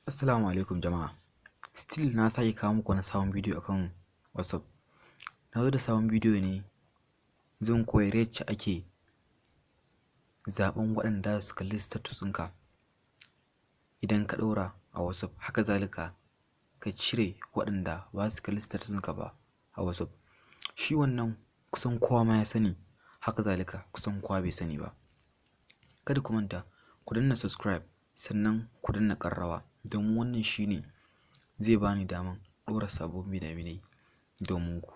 Assalamu alaikum jama'a. Still na sake kawo muku wani sabon bidiyo akan WhatsApp. Na zo da sabon bidiyo ne, zan koyar yacce ake zaɓen waɗanda za su kalli status ɗinka idan ka ɗaura a WhatsApp. Haka zalika ka cire waɗanda ba su kalli status ɗinka ba a WhatsApp. Shi wannan kusan kowa ma ya sani, haka zalika kusan kowa bai sani ba. Kada ku manta ku danna subscribe, sannan ku danna ƙararrawa, domin wannan shi ne zai bani daman ɗora sabbin fina-finai domin ku.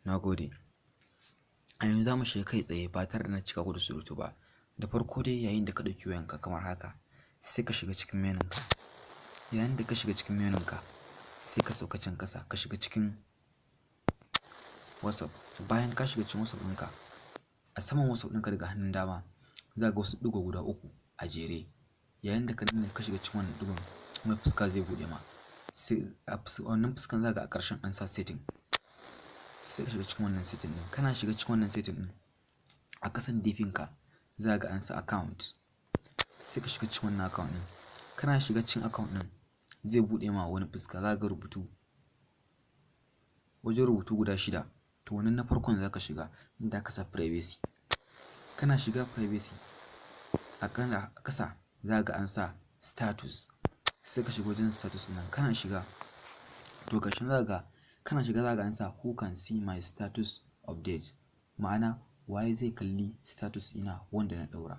Na gode. A yanzu za mu shiga kai tsaye ba tare da na cika ku da surutu ba. Da farko dai, yayin da ka ɗauki wayanka kamar haka, sai ka shiga cikin menu ka. Yayin da ka shiga cikin menu ka, sai ka sauka can ƙasa, ka shiga cikin WhatsApp. Bayan ka shiga cikin WhatsApp ɗinka, a saman WhatsApp ɗinka daga hannun dama za ka ga wasu ɗigo guda uku a jere. Yayin da ka danna ka shiga cikin wannan ɗigon, wani fuska zai buɗe ma. Sai a wannan fuskan za ka ga a ƙarshen an sa setting. Sai ka shiga cikin wannan setting ɗin. Kana shiga cikin wannan setting ɗin, a ƙasan DP ka za ka ga an sa account. Sai ka shiga cikin wannan account ɗin. Kana shiga cikin account ɗin, zai buɗe ma wani fuska, za ka ga rubutu, wajen rubutu guda shida. To, wannan na farkon za ka shiga inda aka sa privacy. Kana shiga privacy, a ƙasa za ka ga an sa status. Sai ka shiga wajen status nan. Kana shiga, to gashi nan za ka ga, kana shiga za ka ga an sa "Who can see my status update?" Ma'ana, waye zai kalli status ɗina wanda na ɗaura.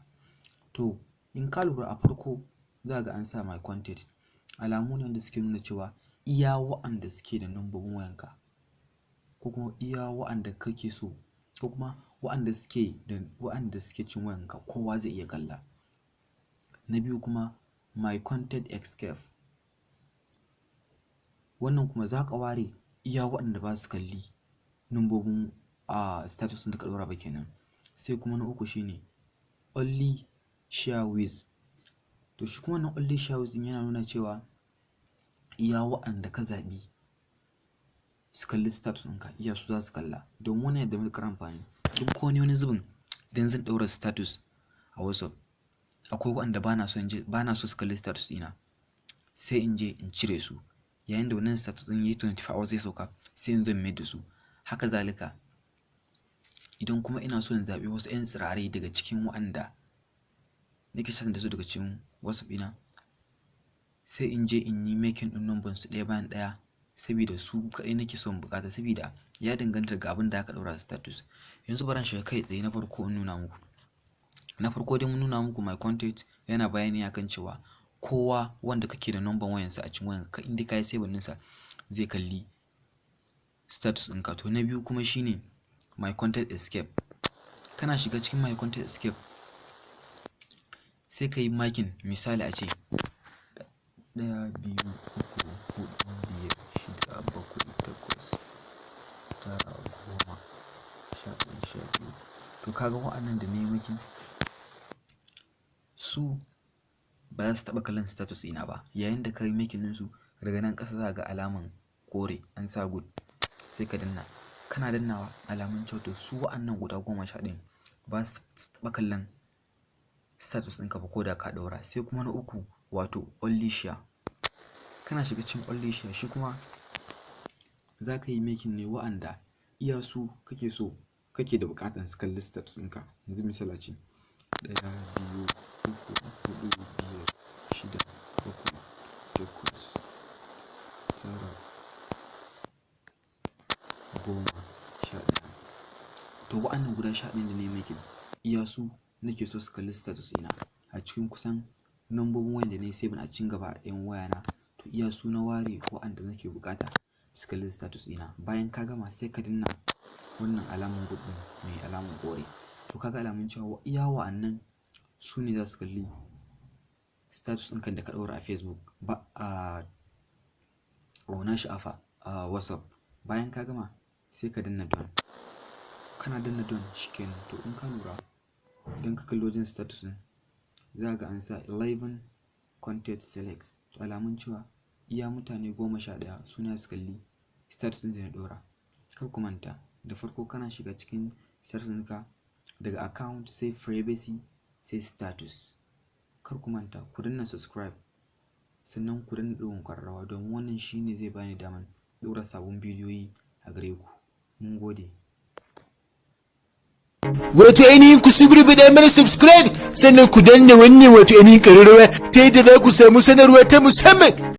To, in ka lura, a farko za ka ga an sa my contact. Alamu ne wanda suke nuna cewa iya wa'anda suke da lambobin wayanka, ko kuma iya wa'anda kake so, ko kuma wa'anda suke cikin wayanka, kowa zai iya kalla. Na biyu kuma, my contact except. Wannan kuma za ka ware iya waɗanda ba su kalli lambobin a status ɗin da ka ɗaura ba kenan. Sai kuma na uku shine only share with. To, shi kuma wannan only share with ɗin yana nuna cewa iya waɗanda ka zaɓi su kalli status ɗinka, iya su za su kalla. Domin wannan yana da matuƙar amfani. Don ko ni wani zubin idan zan ɗaura status a WhatsApp, akwai waɗanda bana so su kalli status ɗina, sai in je in cire su. Yayin da wannan status ɗin yayi 24 hours zai sauka, sai in zo in mayar da su. Haka zalika idan kuma ina so in zaɓi wasu 'yan tsirarai daga cikin waɗanda nake chatting da su daga cikin WhatsApp ɗina, sai in je in yi making ɗin number su ɗaya bayan ɗaya, sabida su kaɗai nake son buƙata, sabida ya danganta ga abin da aka ɗaura status. Yanzu bari in shiga kai tsaye na farko in nuna muku. Na farko dai mun nuna muku my contact, yana bayani akan cewa kowa wanda kake da number wayansa a cikin wayanka, in dai ka yi saving ɗinsa, zai kalli status ɗinka. To, na biyu kuma shine my contact except. Kana shiga cikin my contact except, sai ka yi marking, misali a ce ɗaya, biyu, uku, huɗu, biyar, shida, bakwai, takwas, tara, 10, 11, 12. To, ka ga wa'annan da na yi marking, su ba za su taɓa kallon status ɗina ba. Yayin da ka yi marking ɗinsu, daga nan ƙasa za ka ga alaman kore an sa good, sai ka danna. Kana dannawa, alamun cewa to su wa'annan guda 11 ba su taɓa kallon status ɗinka ba ko da ka ɗaura. Sai kuma na uku, wato only share. Kana shiga cikin only share, shi kuma za ka yi making ne wa'anda iya su kake so, kake da buƙatan su kalli status ɗinka. Yanzu misali ace ɗaya, biyu, uku, huɗu, biyar, shida, bakwai, takwas, tara, 10, 11. To, wa'annan guda 11 da na yi making, iya su nake so su kalli status ɗina a cikin kusan lambobin wayan da na yi saving a cikin gaba ɗayan wayana. To, iya su na ware wa'anda nake buƙata su kalli status ɗina. Bayan ka gama, sai ka danna wannan alaman good ɗin mai alaman kore. To, ka ga alamun cewa iya wa'annan su ne za su kalli status ɗinka da ka ɗaura a Facebook ba a na sha'afa a WhatsApp. Bayan ka gama, sai ka danna done. Kana danna done, shikenan. To, in ka lura, idan ka kalli wajen status ɗin, za ka ga an sa 11 contact select. To, alamun cewa iya mutane 11 su ne su kalli status ɗin da na ɗaura. Kar ku manta, da farko kana shiga cikin status ɗinka daga account, sai privacy, sai status. Kar ku manta ku danna subscribe, sannan ku danna ƙararrawa. Sannan ku danna ɗigon ƙararrawa, domin wannan shine zai bani daman ɗora sabon bidiyoyi a gare ku. Mun gode. Wato ainihin ku suburbuɗa mana subscribe, sannan ku danna wannan wato ainihin ƙararrawa, ta yadda za ku samu sanarwa ta musamman.